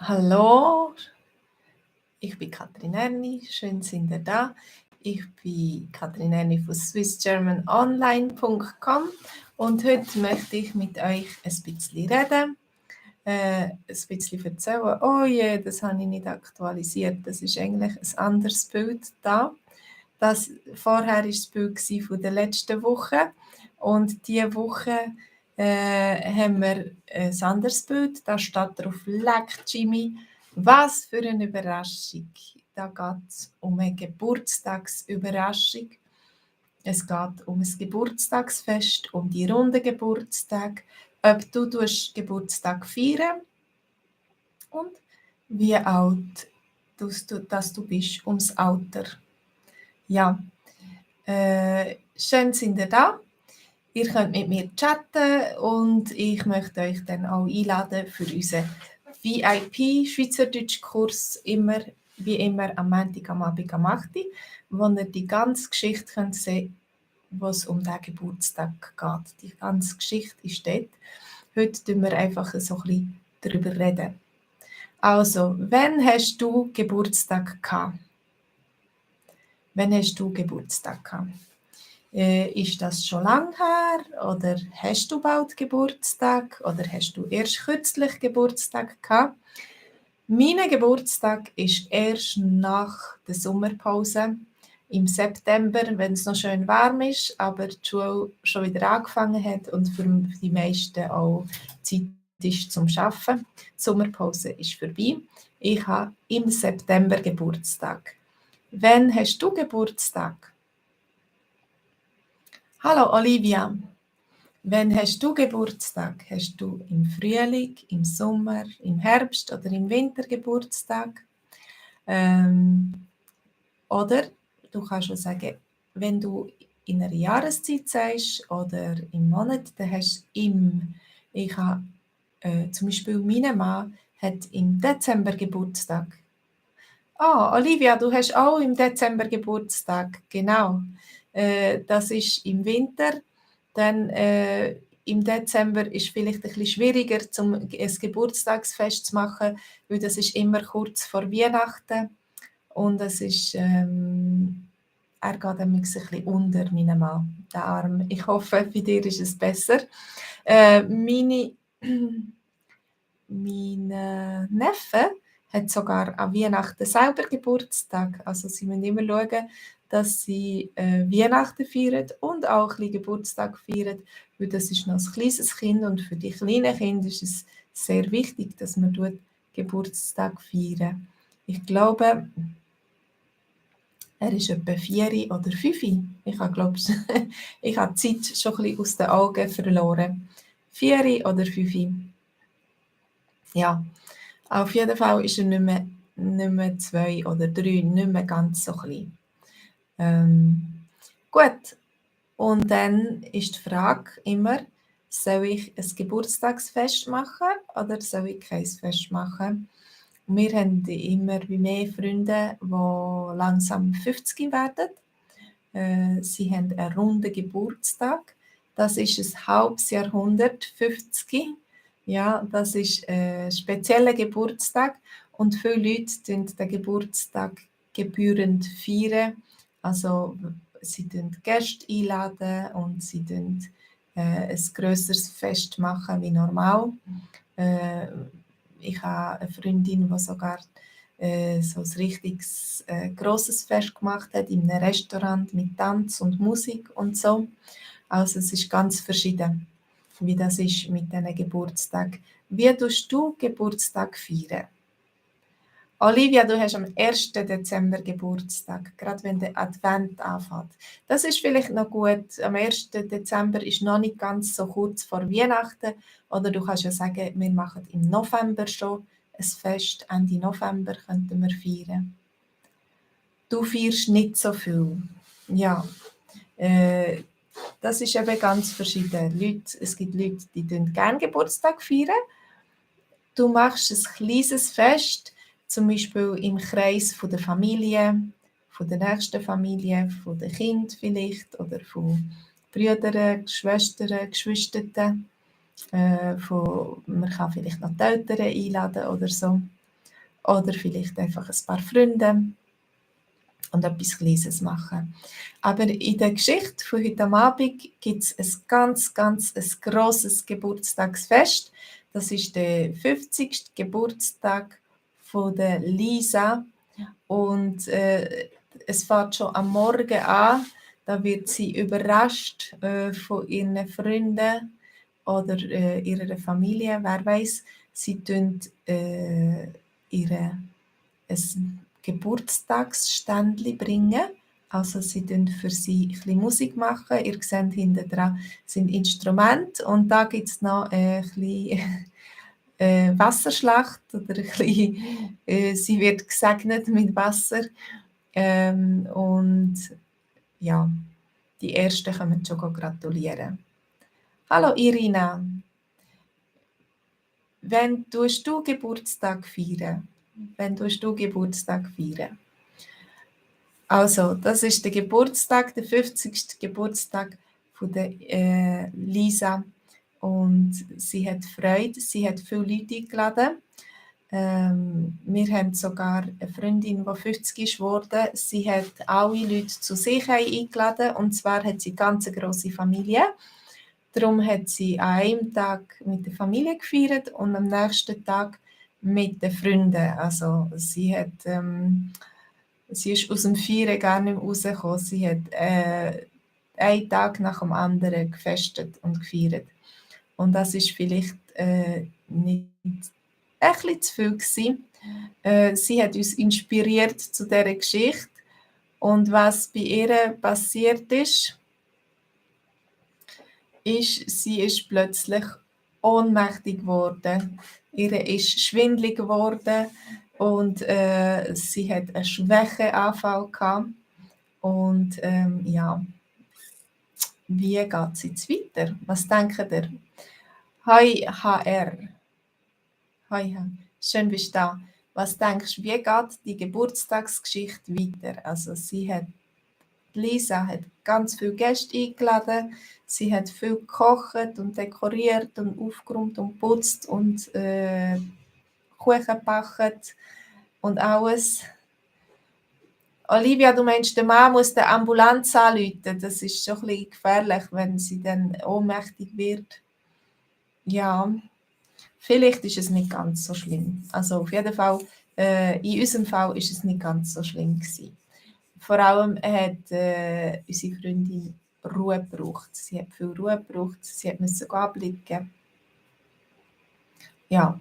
Hallo, ich bin Katrin Erni, schön sind ihr da. Ich bin Katrin Erni von swissgermanonline.com und heute möchte ich mit euch ein bisschen reden, ein bisschen erzählen. Oh je, das habe ich nicht aktualisiert, das ist eigentlich ein anderes Bild da. Das vorher war das Bild von der letzten Woche und diese Woche haben wir ein anderes Bild. Da steht drauf, leck Jimmy, was für eine Überraschung. Da geht es um eine Geburtstagsüberraschung. Es geht um ein Geburtstagsfest, um die runden Geburtstage, ob du Geburtstag feiern und wie alt dass du bist, ums Alter. Ja, schön sind ihr da. Ihr könnt mit mir chatten und ich möchte euch dann auch einladen für unseren VIP-Schweizerdeutsch-Kurs, wie immer am Montag am Abend am 8 Uhr, wo ihr die ganze Geschichte könnt sehen, was um den Geburtstag geht. Die ganze Geschichte ist dort. Heute reden wir einfach so ein bisschen darüber reden. Also, wann hast du Geburtstag gehabt? Wann hast du Geburtstag gehabt? Ist das schon lange her oder hast du bald Geburtstag oder hast du erst kürzlich Geburtstag gehabt? Mein Geburtstag ist erst nach der Sommerpause im September, wenn es noch schön warm ist, aber die Schule schon wieder angefangen hat und für die meisten auch Zeit ist zum Arbeiten. Die Sommerpause ist vorbei. Ich habe im September Geburtstag. Wann hast du Geburtstag? Hallo Olivia, wann hast du Geburtstag? Hast du im Frühling, im Sommer, im Herbst oder im Winter Geburtstag? Oder du kannst auch sagen, wenn du in einer Jahreszeit sagst oder im Monat, dann hast du im. Ich habe zum Beispiel mein Mann hat im Dezember Geburtstag. Ah, Olivia, du hast auch im Dezember Geburtstag, genau. Das ist im Winter. Dann im Dezember ist vielleicht ein bisschen schwieriger, ein Geburtstagsfest zu machen, weil das ist immer kurz vor Weihnachten. Und es ist, er geht ein bisschen unter, meinem Mann, der Arm. Ich hoffe, bei dir ist es besser. Mein Neffe hat sogar an Weihnachten selber Geburtstag. Also sie müssen immer schauen, dass sie Weihnachten feiern und auch ein bisschen Geburtstag feiern, weil das ist noch ein kleines Kind und für die kleinen Kinder ist es sehr wichtig, dass man dort Geburtstag feiern. Ich glaube, er ist etwa 4 oder 5. Ich habe die Zeit schon ein bisschen aus den Augen verloren. 4 oder 5. Ja, auf jeden Fall ist er nicht mehr 2 oder 3, nicht mehr ganz so klein. Gut, und dann ist die Frage immer, soll ich ein Geburtstagsfest machen oder soll ich kein Fest machen? Wir haben immer mehr Freunde, die langsam 50 werden. Sie haben einen runden Geburtstag. Das ist ein halbes Jahrhundert, 50. Ja, das ist ein spezieller Geburtstag und viele Leute feiern den Geburtstag gebührend feiern. Also sie einladen Gäste einladen und sie ein grösseres Fest machen wie normal. Ich habe eine Freundin, die sogar so ein richtiges grosses Fest gemacht hat in einem Restaurant mit Tanz und Musik und so. Also es ist ganz verschieden, wie das ist mit diesen Geburtstag. Wie tust du Geburtstag feiern? Olivia, du hast am 1. Dezember Geburtstag, gerade wenn der Advent anfängt. Das ist vielleicht noch gut. Am 1. Dezember ist noch nicht ganz so kurz vor Weihnachten. Oder du kannst ja sagen, wir machen im November schon ein Fest. Ende November könnten wir feiern. Du feierst nicht so viel. Ja, das ist eben ganz verschieden. Es gibt Leute, die gerne Geburtstag feiern. Du machst ein kleines Fest, zum Beispiel im Kreis von der Familie, von der nächsten Familie, von den Kindern vielleicht oder von Brüdern, Schwestern, Geschwistern. Man kann vielleicht noch die Eltern einladen oder so. oder vielleicht einfach ein paar Freunde und etwas Kleines machen. Aber in der Geschichte von heute Abend gibt es ein grosses Geburtstagsfest. Das ist der 50. Geburtstag von der Lisa und es fängt schon am Morgen an. Da wird sie überrascht von ihren Freunden oder ihrer Familie, wer weiß. Sie tun ihre ein Geburtstagsständli bringen. Also sie tun für sie ein bisschen Musik machen. Ihr seht hinten dran sind Instrumente und da gibt es noch ein bisschen Wasserschlacht oder ein bisschen, sie wird gesegnet mit Wasser und ja, die Ersten können schon gratulieren. Hallo Irina, wann tust du Geburtstag feiern? Wann tust du Geburtstag feiern? Also, das ist der Geburtstag, der 50. Geburtstag von der Lisa. Und sie hat Freude, sie hat viele Leute eingeladen. Wir haben sogar eine Freundin, die 50 ist geworden. Sie hat alle Leute zu sich eingeladen. Und zwar hat sie eine ganz grosse Familie. Darum hat sie an einem Tag mit der Familie gefeiert und am nächsten Tag mit den Freunden. Also sie ist aus dem Feiern gar nicht mehr rausgekommen. Sie hat einen Tag nach dem anderen gefestet und gefeiert. Und das ist vielleicht nicht ein bisschen zu viel gewesen. Sie hat uns inspiriert zu dieser Geschichte. Und was bei ihr passiert ist, sie ist plötzlich ohnmächtig geworden. Ihr ist schwindelig geworden und sie hat einen Schwächeanfall gehabt. Und ja, wie geht es jetzt weiter? Was denkt ihr? Hi HR. Hi, schön bist du da. Was denkst du, wie geht die Geburtstagsgeschichte weiter? Also Lisa hat ganz viele Gäste eingeladen. Sie hat viel gekocht und dekoriert und aufgeräumt und putzt und Kuchen gebacken und alles. Olivia, du meinst, der Mann muss die Ambulanz anrufen. Das ist schon ein bisschen gefährlich, wenn sie dann ohnmächtig wird. Ja, vielleicht ist es nicht ganz so schlimm. Also auf jeden Fall, in unserem Fall ist es nicht ganz so schlimm gewesen. Vor allem hat unsere Freundin Ruhe gebraucht. Sie hat viel Ruhe gebraucht. Sie musste abblicken. Ja,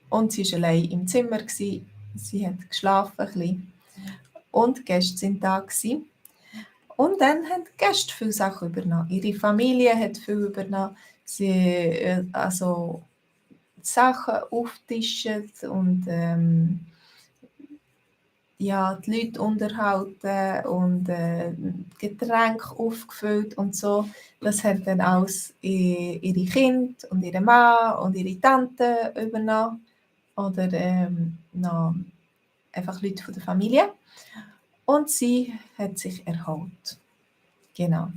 und sie war allein im Zimmer gewesen. Sie hat geschlafen ein bisschen. Und die Gäste waren da gewesen. Und dann haben die Gäste viele Sachen übernommen. Ihre Familie hat viel übernommen. Sie also Sachen auftischen und ja, die Leute unterhalten und Getränke aufgefüllt und so. Das haben dann alles ihre Kinder und ihre Mann und ihre Tante übernommen. Oder noch einfach Leute von der Familie. Und sie hat sich erholt. Genau.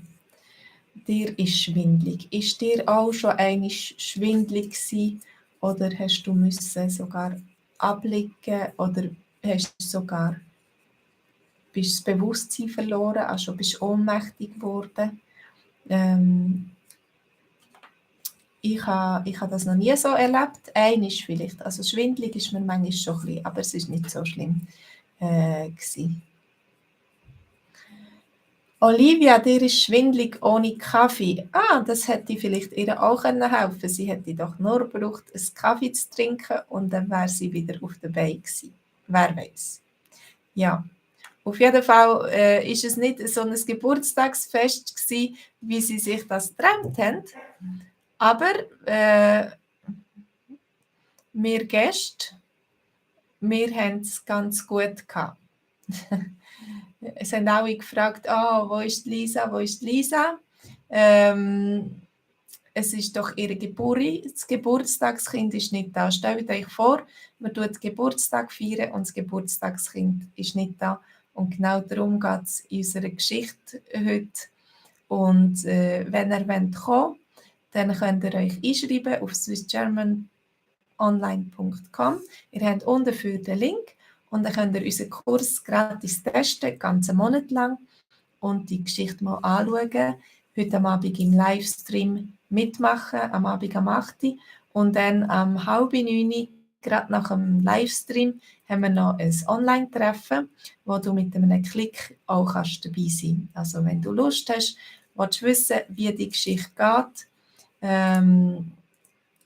Dir ist schwindlig. Ist dir auch schon einmal schwindlig gewesen? Oder hast du müssen sogar abliegen oder hast du sogar bist das Bewusstsein verloren, also bist ohnmächtig geworden? Ich habe das noch nie so erlebt. Einmal vielleicht. Also schwindelig ist mir manchmal schon ein bisschen, aber es ist nicht so schlimm gewesen. Olivia, dir ist schwindelig ohne Kaffee. Ah, das hätte vielleicht ihr auch helfen können. Sie hätte doch nur gebraucht, einen Kaffee zu trinken und dann wäre sie wieder auf der Beine gewesen. Wer weiß. Ja, auf jeden Fall ist es nicht so ein Geburtstagsfest gewesen, wie sie sich das geträumt haben. Aber wir Gäste, wir haben es ganz gut gehabt. Es haben alle gefragt, wo ist Lisa, wo ist Lisa? Es ist doch ihre Geburt, das Geburtstagskind ist nicht da. Stellt euch vor, man tut Geburtstag feiern und das Geburtstagskind ist nicht da. Und genau darum geht es in unserer Geschichte heute. Und wenn ihr kommen wollt, dann könnt ihr euch einschreiben auf swissgermanonline.com. Ihr habt unten für den Link und dann könnt ihr unseren Kurs gratis testen, ganz einen Monat lang und die Geschichte mal anschauen. Heute am Abend im Livestream mitmachen, am Abend am 8 Uhr. Und dann am 8:30, gerade nach dem Livestream, haben wir noch ein Online-Treffen, wo du mit einem Klick auch dabei sein kannst. Also wenn du Lust hast, willst wissen, wie die Geschichte geht,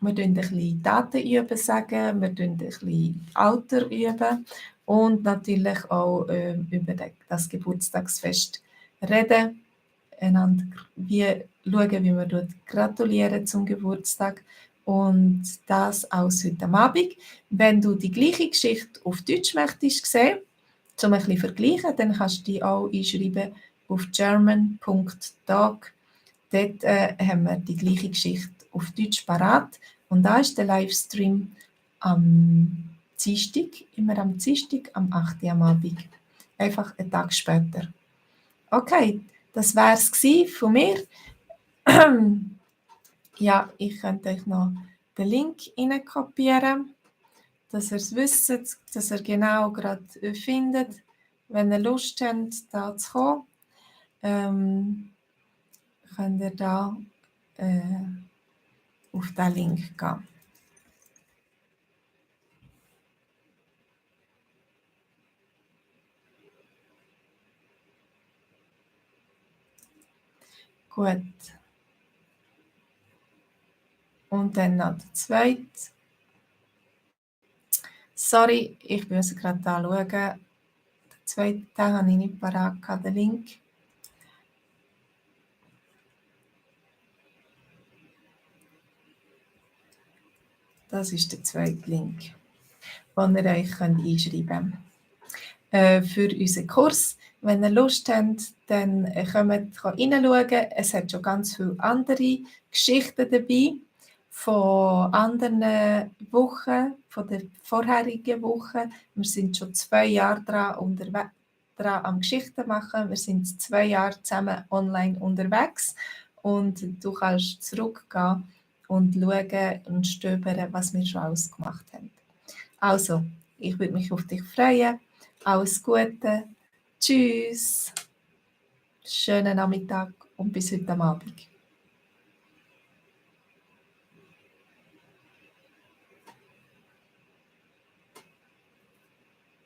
wir üben ein bisschen Daten üben, sagen, wir üben ein bisschen Alter üben und natürlich auch über das Geburtstagsfest reden, einander schauen, wie wir dort gratulieren zum Geburtstag und das aus heute Abend. Wenn du die gleiche Geschichte auf Deutsch möchtest sehen, zum ein bisschen vergleichen, dann kannst du die auch einschreiben auf german.talk. Dort haben wir die gleiche Geschichte auf Deutsch parat. Und da ist der Livestream am Dienstag, immer am Dienstag, am 8. Uhr am Abend. Einfach einen Tag später. Okay, das war es von mir. Ja, ich könnte euch noch den Link kopieren, dass ihr es wisst, dass ihr genau gerade findet, wenn ihr Lust habt, da zu kommen. Könnt ihr da auf den Link gehen. Gut. Und dann noch der zweite. Sorry, ich muss gerade da schauen. Den zweiten Teil habe ich nicht parat, den Link. Das ist der zweite Link, den ihr euch einschreiben könnt. Für unseren Kurs. Wenn ihr Lust habt, dann kommt reinschauen. Es hat schon ganz viele andere Geschichten dabei von anderen Wochen, von den vorherigen Wochen. Wir sind schon 2 Jahre dran am Geschichten machen. Wir sind 2 Jahre zusammen online unterwegs und du kannst zurückgehen und schauen und stöbern, was wir schon alles gemacht haben. Also, ich würde mich auf dich freuen. Alles Gute. Tschüss. Schönen Nachmittag und bis heute Abend.